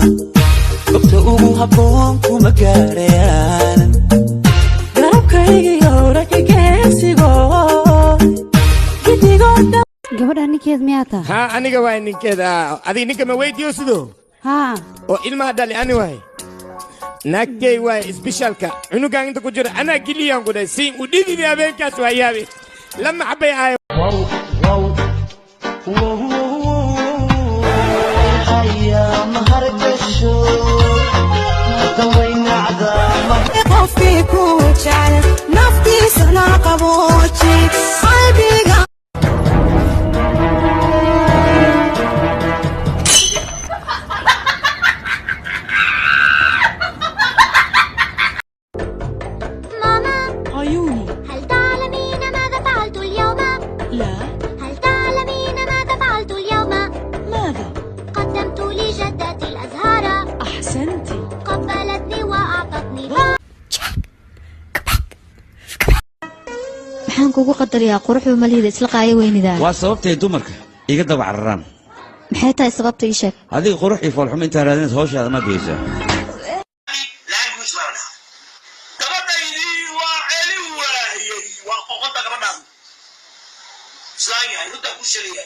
Gobta ugu habboon kuma gaarayaan garabkaygiyo rakigeesigo gidigooda. Gabadha ninkeed miyaa taa? Haa, aniga waay ninkeeda. Adiga ninka ma weydiiyo sidoo? Haa. Oo ilmaha dhali ani waay, naagtey waay. Isbishaalka cunugan inta ku jira anaa geliyaan ku dhahay siin u dhididi habeenkaas waa yaabi lama xabay ahay. Qofkii ku jecel naftiisana qabooji qalbiga. ماما. عيوني. هل تعلمين ماذا فعلت اليوم؟ لا. هل تعلمين ماذا فعلت اليوم؟ ماذا؟ قدمت لجدتي الأزهار. أحسنت. قبلتني وأعطتني. Maxaan kugu qadariyaa? Quruxdu malihida isla qaayo weynidaa. Waa sababtay dumarka iga daba cararaan. Maxay tahay sababta? Ii sheeg. Adiga qurux iyo foolxumo intaa raadinayd hawshaada ma geysaa. Language baa la dhahaa. Gabadhaydii waa celin waayey, waa qoqonta gabadhaan islaan yahay, runtaa ku sheegaya.